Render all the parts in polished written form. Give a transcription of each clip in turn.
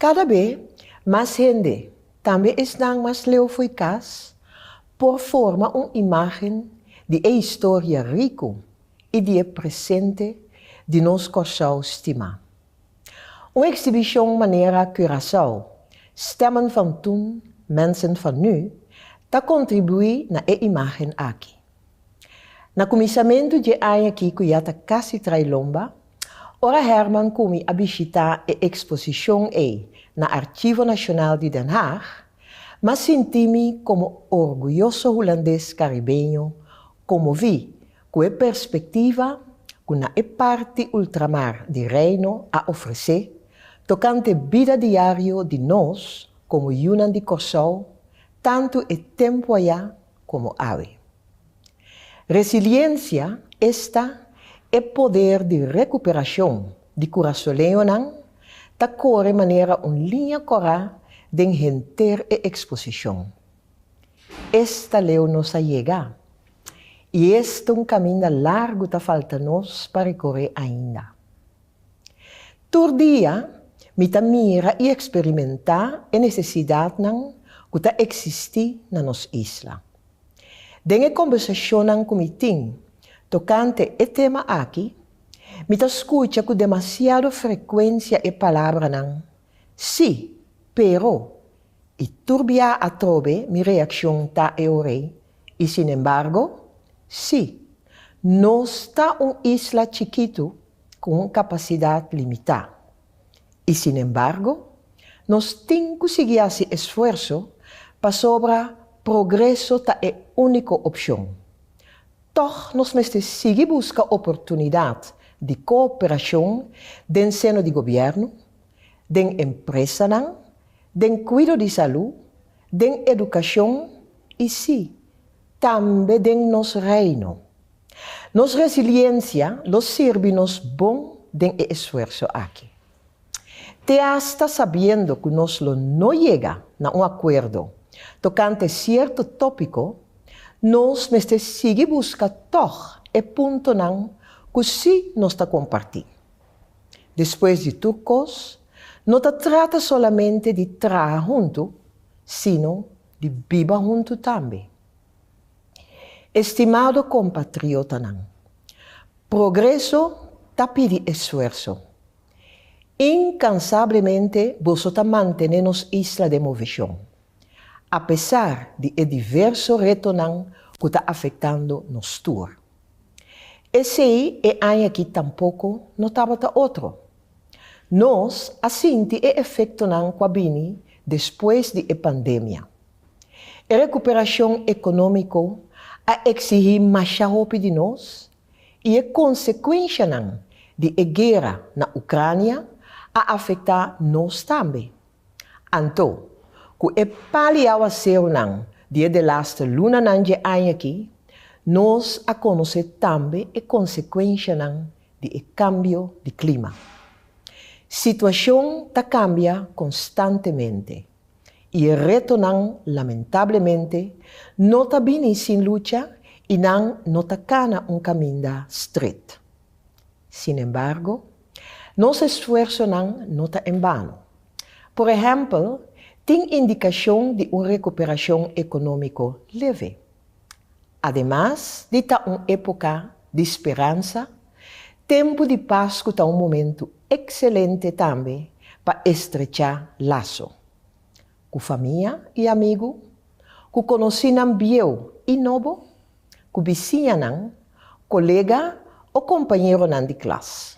Kada be mas hende, tambe esnan mas leu fo'i kas, por forma un imágen di e historia riku i di e presente di nos Kòrsou stimá. Un eksibishon manera Curaçao, Stemmen van toen, mensen van nu ta kontribuí na e imágen aki. Na kuminsamentu dje aña aki ku ya ta kasi trai lomba, ora Herman ku mi a bishitá e eksposishon ei na Archivo Nashonal di Den Haag, m'a sinti mi komo orguyoso hulandes karibeño konmoví ku e perspektiva ku na e parti ultramar di Reino a ofresé tokante bida diario di nos komo yunan di Kòrsou tantu e tempu ayá komo awe. Resiliensia, esta, e poder di rekuperashon di kurasoleñonan, ta kore manera un liña kòrá den henter e eksposishon. Esta leu nos a yega, i esta un kaminda largu ta falta nos pa rekoré ainda. Tur dia mi ta mira i eksperimentá e nesesidatnan ku ta eksistí na nos isla. Den e kombersashonnan ku mi tin tokante e tema aki, Mi ta skucha ku demasiado frekuensia e palabranan, Sí, pero, i tur bia atrobe mi reakshon ta e orei, i sinembargo, sí, nos ta un isla chikitu ku un kapasidat limitá. I sinembargo, nos tin ku sigui hasi esfuerso pasobra progreso ta e úniko opshon. Tòg nos mester sigui buska oportunidat di kooperashon den seno di gobièrnu, den empresanan, den kuido di salú, den edukashon i sí, tambe den nos Reino. Nos resiliensia lo sirbi nos bon den e esfuerso aki. Te asta sabiendo ku nos lo no yega na un akuerdo tokante sierto tópiko, nos mester sigui buska tòg e puntonan ku sí nos ta kompartí. Despues di tur kos, no ta trata solamente di traha huntu, sino di biba huntu tambe. Estimado kompatriotanan, progreso ta pidi esfuerso. Inkansablemente boso ta mantené nos isla den moveshon, apesar di e diverso retonan ku ta afektando nos tur. Esei e aña aki tampoko no tabata otro. Nos a sinti e efektonan ku a bini despues di e pandemia. E rekuperashon ekonómiko a eksihí masha hopi di nos i e konsekuenshanan di e guera na Ukrania a afektá nos tambe. Anto, ku e pali awaseonan di e delaste lunanan dje aña akí, nos a konosé tambe e konsekuenshanan di e kambio di klima. Situashon ta kambia konstantemente i e retonan lamentablemente no ta bini sin lucha i nan no ta kana un kaminda stret. Sinembargo, nos esfuersonan no ta en bano. Por ehèmpel, tin indikashon di un rekuperashon ekonómiko leve. Ademas di ta un époka di speransa, tempu di Pasku ta un momentu ekselente tambe pa estrechá laso ku famia i amigu, ku konosínan bieu i nobo, ku bisiñanan, kolega o kompañeronan di klas.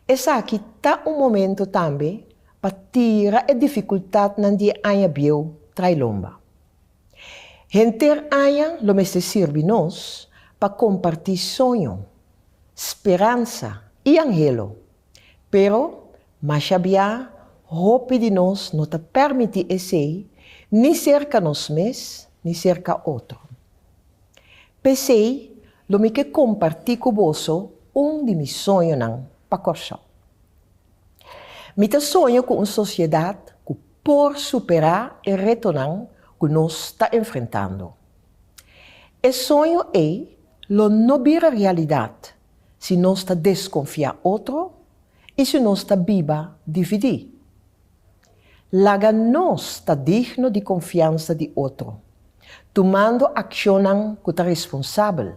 Esaki ta un momento tambe pa tira e difikultatnan di e aña bieu trai lomba. Henter aña lo mester sirbi nos pa kompartí soño, speransa i anhelo, pero masha bia hopi di nos no ta pèrmití esei ni serka nos mes ni serka otro. P'esei lo mi ke kompartí ku boso un di mi soñonan pa Kòrsou. Mi ta soña ku un sosiedat ku por superá e retonan ku nos ta enfrentando. E soño ei lo no bira realidat si nos ta deskonfiá otro i si nos ta biba dividí. Laga nos ta digno di konfiansa di otro, tumando akshonnan ku ta responsabel,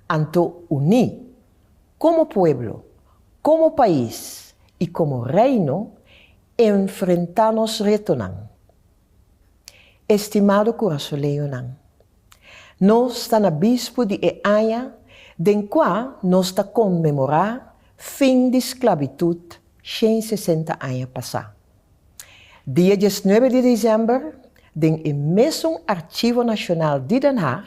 anto uní komo pueblo, komo pais i komo Reino enfrentá nos retonan. Estimado kurasoleñonan, nos ta na bispu di e aña den kua nos ta konmemorá fin di sklabitut 160 aña pasá. Dia 19 di desèmber, den e mesun Archivo Nashonal di Den Haag,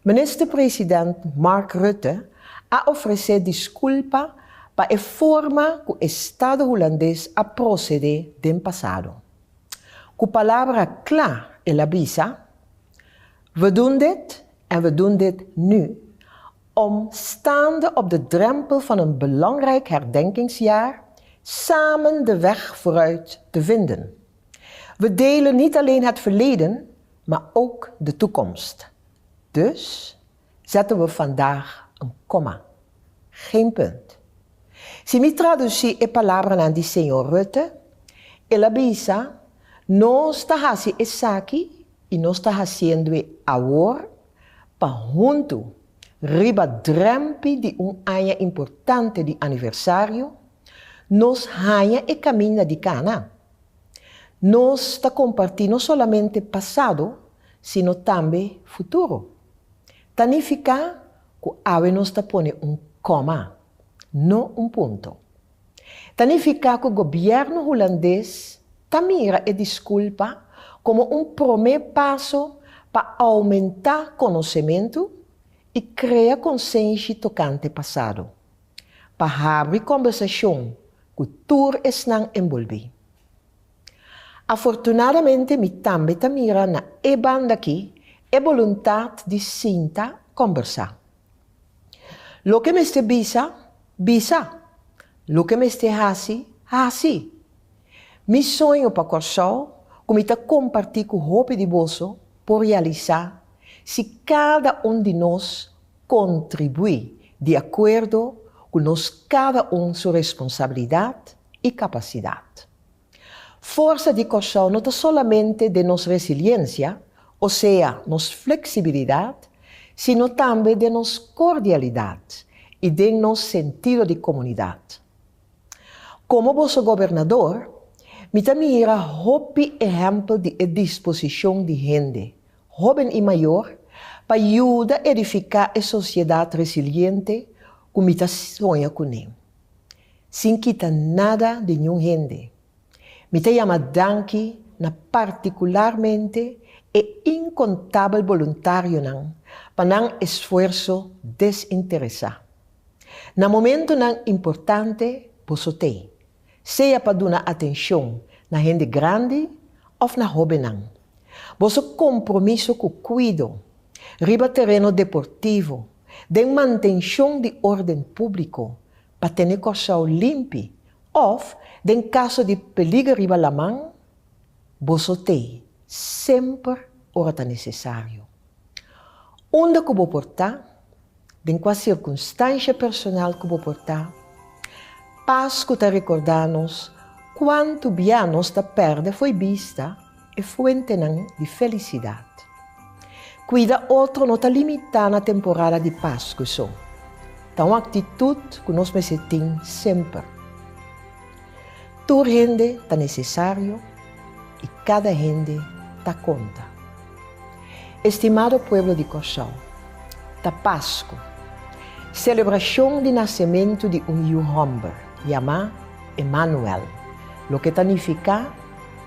Minister President Mark Rutte a ofresé diskulpa pa e forma ku Estado Hulandes a prosedé den pasado. Ku palabra kla el a bisa, We doen dit en we doen dit nu om, staande op de drempel van een belangrijk herdenkingsjaar, samen de weg vooruit te vinden. We delen niet alleen het verleden, maar ook de toekomst. Dus zetten we vandaag een komma. Geen punt. Si mi tradusí e palabranan di señor Rutte, el a bisa, Nos ta hasi esaki i nos ta hasiendo e awor pa huntu. Riba drèmpi di un aña importante di aniversario, nos haña e kaminda di kana. Nos ta kompartí no solamente pasado, sino tambe futuro. Ta nifiká ku awe nos ta pone un kòma, no un punto. Ta nifiká ku gobièrnu hulandes ta mira e diskulpa komo un promé paso pa oumentá konosementu i krea konsenshi tokante pasado, pa habri kòmbersashon ku tur esnan enbolbí. Afortunadamente mi tambe ta mira na e banda akí e boluntat di sinta kòmbersá. Loke mester bisa, bisa. Loke mester hasi, hasi. Mi soño pa Kòrsou, ku mi ta kompartí ku hopi di boso, por realisá si kada un di nos kontribuí di akuerdo ku nos kada un su responsabilidat i kapasidat. Forsa di Kòrsou no ta solamente den nos resiliensia, o sea nos fleksibilidat, sino tambe den nos kordialidat i den nos sentido di komunidat. Komo boso gobernador, mi ta mira hopi ehèmpel di e disposishon di hende, hóben i mayor, pa yuda edifiká e sosiedat resiliente ku mi ta soña kuné. Sin kita nada di niun hende. Mi ta yama danki na partikularmente e inkontabel boluntarionan pa nan esfuerso desinteresá. Na momentonan importante boso t'ei, sea pa duna atenshon na hende grandi òf na hóbennan. Boso kompromiso ku kuido riba tereno deportivo, den mantenshon di órden públiko, pa tene Kòrsou limpi òf den kaso di peliger riba laman, boso t'ei semper ora ta nesesario. Unda ku bo por ta, den kua sirkunstansha personal ku bo por ta, Pasku ta rekordá nos kuantu bia nos ta pèrdè fo'i bista e fuentenan di felisidat. Kuida otro no ta limitá na temporada di Pasku so. Ta un aktitut ku nos mester tin semper. Tur hende ta nesesario i kada hende ta konta. Estimado pueblo di Kòrsou, ta Pasku, selebrashon di nasementu di un yu hòmber yamá Emanuel, loke ta nifiká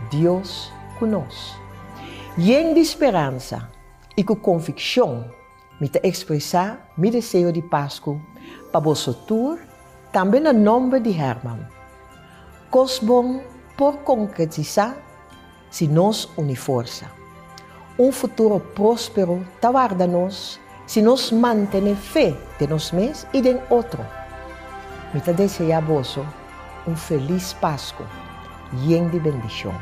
Dios ku nos. Yen di speransa i ku konvikshon mi ta ekspresá mi deseo di Pasku pa boso tur, tambe na nòmber di Herman. Kos bon por konkretisá si nos uni forsa. Un futuro próspero ta warda nos si nos mantené fe den nos mes i den otro. Mi ta deseá boso un felis Pasku yen di bendishon.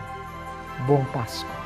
Bon Pasku!